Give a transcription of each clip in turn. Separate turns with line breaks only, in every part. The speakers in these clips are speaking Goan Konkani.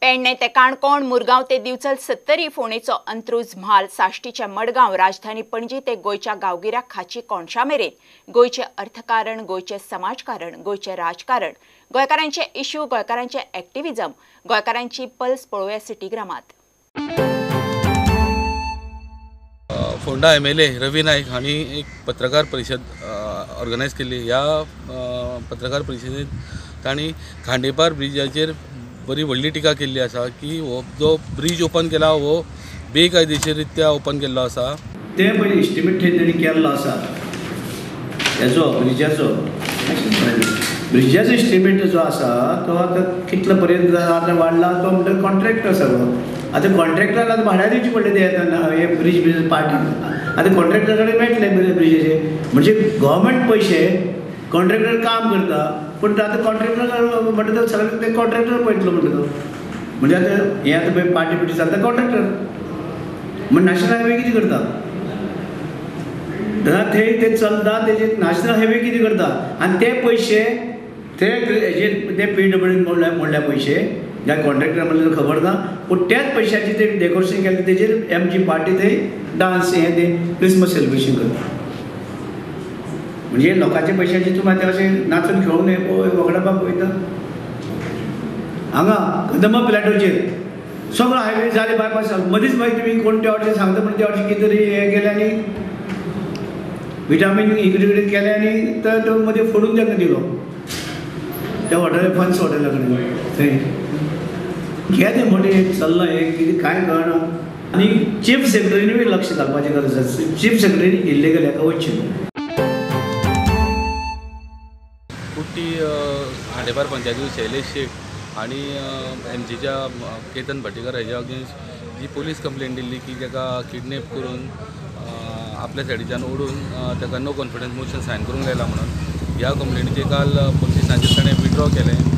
पेडणे ते काणकोण, मुरगांव ते दिवचल, सत्तरी, फोंडेचो अंत्रुज म्हाल, साश्टीच्या मडगांव, राजधानी पणजी ते गोंयच्या गांवगिऱ्या खाची कोणशा मेरेन गोंयचें अर्थकारण, गोंयचें समाजकारण, गोंयचें राजकारण, गोंयकारांचे इश्यू, गोंयकारांचे एक्टिविजम, गोंयकारांची पल्स पळोवया सिटीग्रामात.
फोंडा MLA Ravi Naik हांणी एक पत्रकार परिशद ऑर्गनायज केल्ली. ह्या पत्रकार परिशदेंत तांणी खांडेपार ब्रिजाचेर बरी व्हडली टिका केल्ली आसा की हो जो ब्रीज ओपन केला हो बेकायदेशीर रित्या ओपन केल्लो आसा.
ते पळय एस्टिमेट थंय तेणी केल्लो आसा हेजो ब्रिजाचो ब्रिजाचो एस्टिमेट जो आसा तो आतां कितलो पर्यंत आतां वाडला तो म्हणटा कॉन्ट्रॅक्टर सगळो. आतां कॉन्ट्रॅक्टराक आतां भाड्या दिवचे पडले ते हे ब्रीज बीज पार्टी आतां कॉन्ट्रॅक्टरा कडेन मेळटले ब्रिजाचे, म्हणजे गव्हर्मेंट पयशे कॉन्ट्रॅक्टर काम करता, पूण आतां कॉन्ट्रॅक्टर म्हणटा तो सगळें ते कॉन्ट्रॅक्टर पळयतलो म्हणटा तो, म्हणजे आतां हें आतां पळय पार्टी बिटी चलता कॉन्ट्रॅक्टर म्हण नॅशनल हायवे कितें करता थंय ते चलता तेजे नॅशनल हायवे कितें करता आनी ते पयशे ते हेजे ते PWD मोडल्या पयशे ज्या कॉन्ट्रॅक्टर म्हणल्यार खबर ना, पूण त्याच पयशाची ते डेकोरेशन केलें तेजेर एमजी पार्टी थंय डांस हें ते क्रिसमस सेलिब्रेशन करता. म्हणजे लोकांच्या पयशांची तुमी आतां अशें नाचून खेळून वगडावपाक वयता. हांगा कदंबा प्लॅटोचेर सगळो हायवे जाले बायपास मदींच मागीर तुमी कोण त्या वाटेन सांगता पण त्या वाटेन कितें तरी हें केलें आनी विटामीन इकडे कडेन केलें आनी तो मदीं फोडून तांकां दिलो त्या हॉटेल फन्स हॉटेला कडेन थंय कितें मोठें चल्लां हें कितें कांय कळना. आनी चीफ सेक्रेटरीनूय लक्ष घालपाची गरज आसा. चीफ सेक्रेटरी इल्लीगल हेका वचचें.
कुट्टी खांडेपार पंचायती शैलेश शेख आनी एमजीच्या केतन भाटीकर हेज्या अगेन्स्ट जी पोलीस कंप्लेन दिल्ली की ताका किडनॅप करून आपल्या सायडीच्यान ओडून ताका नो कॉन्फिडन्स मोशन सायन करूंक लायला म्हणून ह्या कंप्लेनीचेर काल पोलीस स्टेशनाचेर ताणें विड्रॉ केलें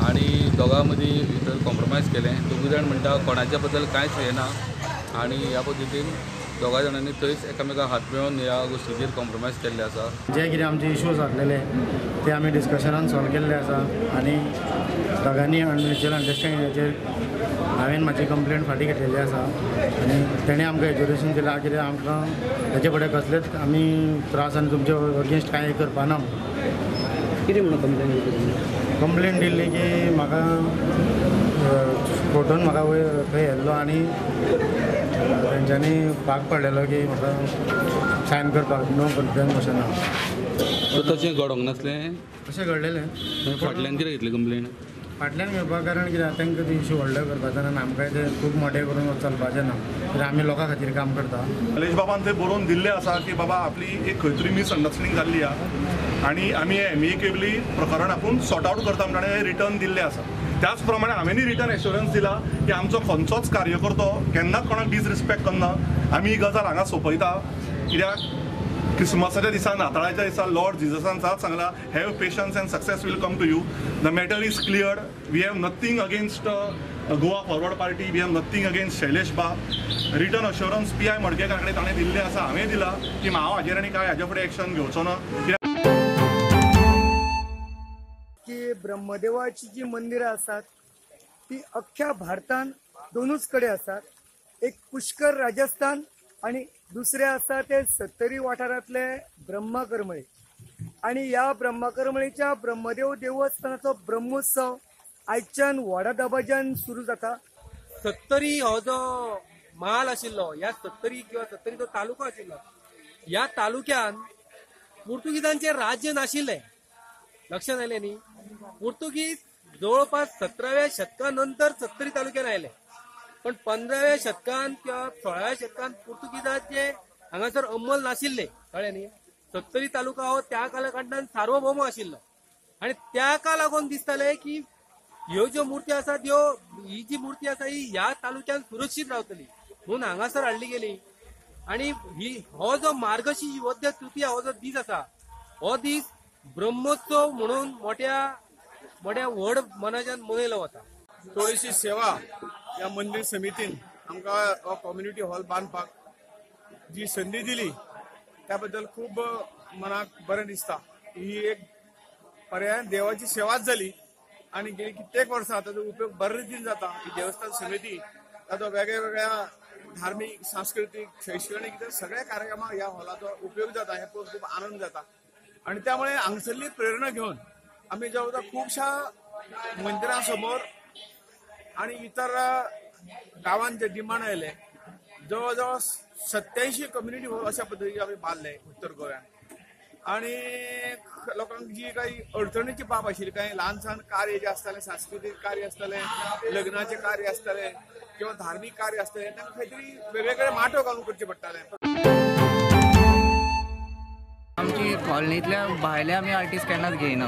आनी दोगां मदीं भितर कॉम्प्रोमायज केलें. दोगूय जाण म्हणटा कोणाच्या बद्दल कांयच हें ना आनी ह्या पद्दतीन दोगां जाणांनी थंयच एकामेकांक हात मेळोवन ह्या गोश्टीचेर कॉम्प्रोमायज केल्लें आसा.
जे कितें आमचे इशू जातलेले ते आमी डिस्कशनान सॉल्व केल्ले आसा आनी दोगांनी म्युच्युअल अंडरस्टँडिंगाचेर हांवें म्हाजी कंप्लेन फाटीं घेतलेली आसा आनी तेणें आमकां एज्युकेशन दिलां कित्याक आमकां हेजे फुडें कसलेच आमी त्रास आनी तुमचे अगेन्स्ट कांय करपा ना.
कितें म्हणून कंप्लेन दिली?
कंप्लेन दिल्ली की म्हाका फोटोन म्हाका वयर थंय येल्लो आनी तेंच्यांनी भाग पडलेलो की म्हाका सायन करपाक नो कॉन्फिडन्स मोशना.
सो तशें घडोवंक नासलें?
तशें घडलेलें.
फाटल्यान कितें घेतली कंप्लेन?
फाटल्यान घेवपाक कारण कितें तांकां ते इशू व्हडलो करपाचो ना आनी आमकांय ते खूब मोठे करून चलपाचें ना कित्याक आमी लोकां खातीर काम करता.
शैलेश बाबान थंय बरोवन दिल्लें आसा की बाबा आपली एक खंय तरी मिसअंडरस्टँडींग जाल्ली आहा आनी आमी एमिकेबली प्रकरण आपूण सॉर्ट आवट करता म्हणून ताणें रिटर्न दिल्लें आसा. त्याच प्रमाणे हांवेंय रिटर्न एश्योरन्स दिला की आमचो खंयचोच कार्यकर्तो केन्नाच कोणाक डिसरिस्पेक्ट करना. आमी ही गजाल हांगा सोंपयता कित्याक क्रिसमसाच्या दिसा, नाताळाच्या दिसा लॉर्ड जिजसान साथ सांगला, have patience and success will come to you. The matter is cleared. We have nothing against Goa Forward Party, we have nothing against Shailesh बाब. रिटर्न अश्योरन्स PI Madgekar कडेन ताणें दिल्लें आसा, हांवें दिला की हांव हाजेर आनी कांय हाज्या फुडें एक्शन घेवचो ना.
की ब्रह्मदेवाची जी मंदिरां आसात ती अख्ख्या भारतान दोनूच कडेन आसात, एक पुष्कर राजस्थान आणि दुसरे आसा ते सत्तरी वाठारांतले ब्रह्मकरमळे. आणि ह्या ब्रह्मकरमळेच्या ब्रह्मदेव देवस्थानाचो ब्रह्मोत्सव आयच्यान व्हडा दबाज्यान सुरू जाता.
सत्तरी हो जो म्हाल आशिल्लो, ह्या सत्तरी किंवा सत्तरीचो तालुको आशिल्लो, ह्या तालुक्यान पुर्तुगीजांचें राज्य नाशिल्लें. लक्षात आयलें न्ही? पुर्तुगीज जवळपास 17व्या शतका नंतर सत्तरी तालुक्यान आयले, पण 15व्या शतकान किंवा 16व्या शतकान पुर्तुगीजांचे हांगासर अंमल नाशिल्ले. कळ्ळें न्ही? सत्तरी तालुका हो त्या कालखंडान सार्वभौम आशिल्लो आनी त्याका लागून दिसतालें की ह्यो ज्यो मुर्ती आसात ह्यो ही जी मुर्ती आसा ही ह्या तालुक्यान सुरक्षीत रावतली म्हणून हांगासर हाडली गेली. आनी ही हो जो मार्गशीर्ष वद्य तृतीया हो जो दीस आसा हो दीस ब्रह्मोत्सव म्हणून मोठ्या मोठ्या व्हड मनाच्यान मनयलो वता.
थोडीशी सेवा ह्या मंदिर समितीन आमकां कम्युनिटी हॉल बांदपाक जी संदी दिली त्या बद्दल खूब मनाक बरें दिसता. ही एक पर्याय देवाची सेवाच जाली. आनी गेली कित्येक वर्सां ताचो उपयोग बरे रितीन जाता. ही देवस्थान समिती ताचो वेगळ्या धार्मीक, सांस्कृतीक, शैक्षणीक सगळ्या कार्यक्रमाक ह्या हॉलाचो उपयोग जाता हें पळोवन खूब आनंद जाता. आनी त्यामुळे हांगसरली प्रेरणा घेवन आमी जवळ खुबश्या मंदिरां समोर आनी इतर गांवांत जे डिमांड आयले जवळ जवळ 87 कम्युनिटी हॉल अशा पद्दतीचे आमी बांदले उत्तर गोव्यान. आनी लोकांक जी काही अडचणीची बाब आशिल्ली, काही ल्हान सान कार्य जे आसतालें, सांस्कृतीक कार्य आसतालें, लग्नाचें कार्य आसतालें किंवा धार्मीक कार्य आसतालें, तांकां खंय तरी वेगवेगळे माटो घालून करचें पडटालें.
आमची कॉलनीतल्या भायले आमी आर्टिस्ट केन्नाच घेयना.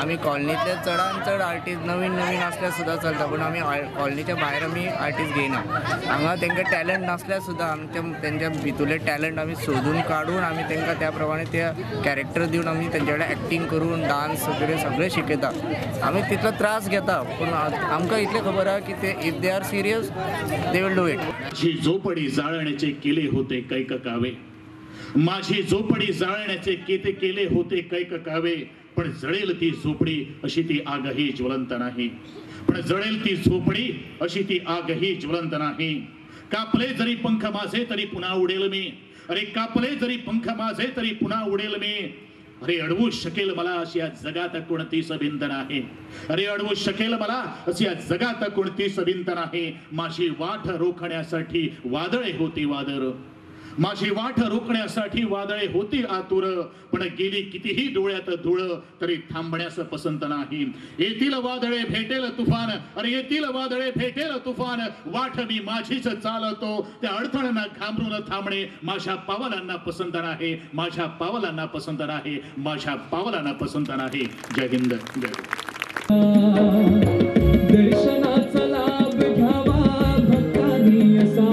आमी कॉलनीतले चडान चड आर्टिस्ट नवीन नवीन आसल्यार सुद्दां चलता, पूण आमी कॉलनीच्या भायर आमी आर्टिस्ट घेयना. हांगा तांकां टॅलंट नासल्यार सुद्दां आमच्या तेंच्या भितुले टॅलंट आमी सोदून काडून आमी तांकां त्या प्रमाणे ते कॅरेक्टर दिवन आमी तेंचे कडेन एक्टींग करून डान्स वगैरे सगळें शिकयता. आमी तितलो त्रास घेता, पूण आमकां इतलें खबर आहा की ते if they are serious they will do it.
माझी झोपडी जाळण्याचे केले होते कैककावे, माझी झोपडी जाळण्याचे केते केले होते कैककावे, पण जळेल ती झोपडी अशी ती आगही ज्वलंत नाही, पण जळेल ती झोपडी अशी ती आगही ज्वलंत नाही. कापले जरी पंख माझे तरी पुन्हा उडेल मी, अरे कापले जरी पंख माझे तरी पुन्हा उडेल मी, अरे अडवू शकेल मला अशी या जगात कोणतीच भिंत नाही, अरे अडवू शकेल मला अशी या जगात कोणतीच भिंत नाही. माझी वाट रोखण्यासाठी वादळे होती वादळ, माझी वाट रोखण्यासाठी वादळे होती आतुर, पण गेली कितीही डोळ्यात धूळ तरी थांबण्यास पसंत नाही. येतील वादळे भेटेल तुफान, अरे येतील वादळे भेटेल तुफान, वाट मी माझीच चालतो, त्या अडथळ्यांना घाबरून थांबणे माझ्या पावलांना पसंत नाही, माझ्या पावलांना पसंत नाही, माझ्या पावलांना पसंत नाही. जय हिंद, जय.
दर्शनाचा लाभ घ्यावा भक्तांनी असा,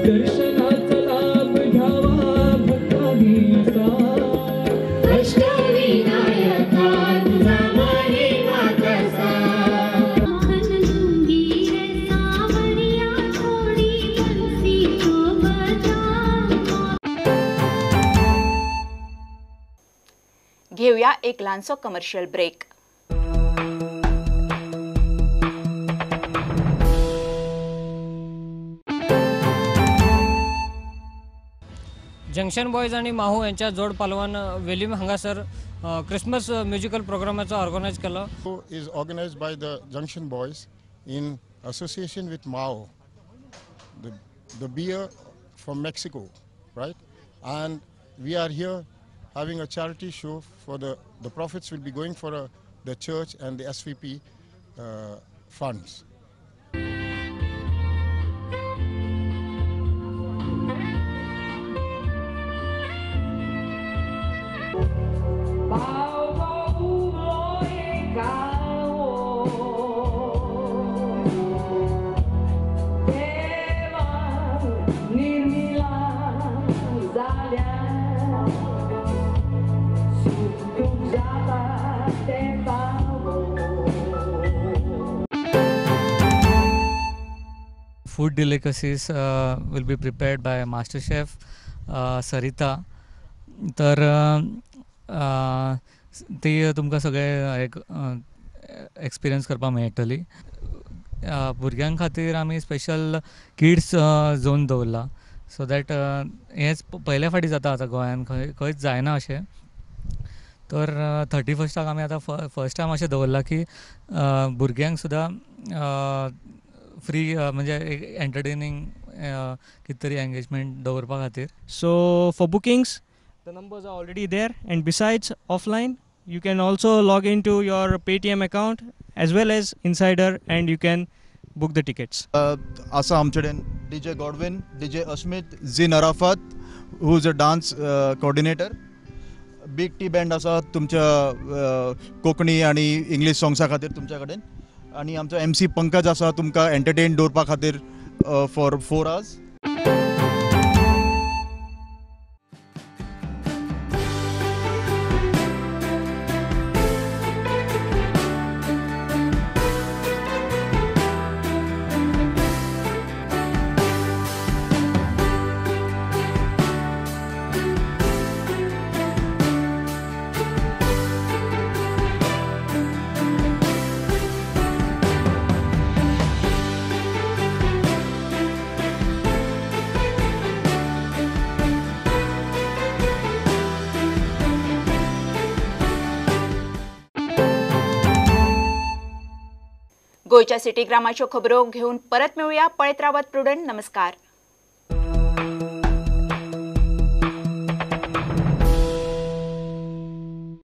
दर्शनाचा लाभ घ्यावा भक्तांनी असा.
अष्टविनायका तुझा महिमा कसा.
माखन लूंगी रे सावरिया थोड़ी बंसी तो बजा.
घेऊया एक ल्हानसो कमर्शियल ब्रेक.
जंक्शन बॉयज आणि माहू यांच्या जोड पालवान वेलीम हांगासर क्रिसमस म्युजिकल प्रोग्रामाचो ऑर्गनायज केलो.
Is organized by the Junction Boys in association with Mao, the beer from Mexico, right? And we are here having a charity show for the profits will be going for the church and the SVP funds.
Food delicacies will be prepared by master chef Sarita. तर ती तुमकां सगळे एक एक्सपिरियन्स करपाक मेळटली. भुरग्यां खातीर आमी स्पेशल किड्स झोन दवरला, सो that हेंच पयले फावटी जाता आतां गोंयांत, खंय खंयच जायना अशें. तर 31 आमी आतां फर्स्ट टायम अशें दवरलां की भुरग्यांक सुद्दां फ्री म्हणजे एक एंटरटेनिंग कितें तरी एंगेजमेंट दवरपा खातीर.
So for bookings the numbers are already there, and besides offline you can also log in to your Paytm account as well as Insider and you can book the tickets.
आसा आमचे कडेन DJ Godwin, DJ Asmit, Zin Arafat who is a dance coordinator, big T band आसा तुमच्या कोंकणी आनी इंग्लीश सॉंग्सा खातीर तुमच्या कडेन, आनी आमचो MC Pankaj आसा तुमकां एंटरटेन दवरपा खातीर फॉर 4 hours.
गोंयच्या सिटीग्रामाच्यो खबरो घेवन परत मेळुया. पळयत रावात प्रुडंट. नमस्कार.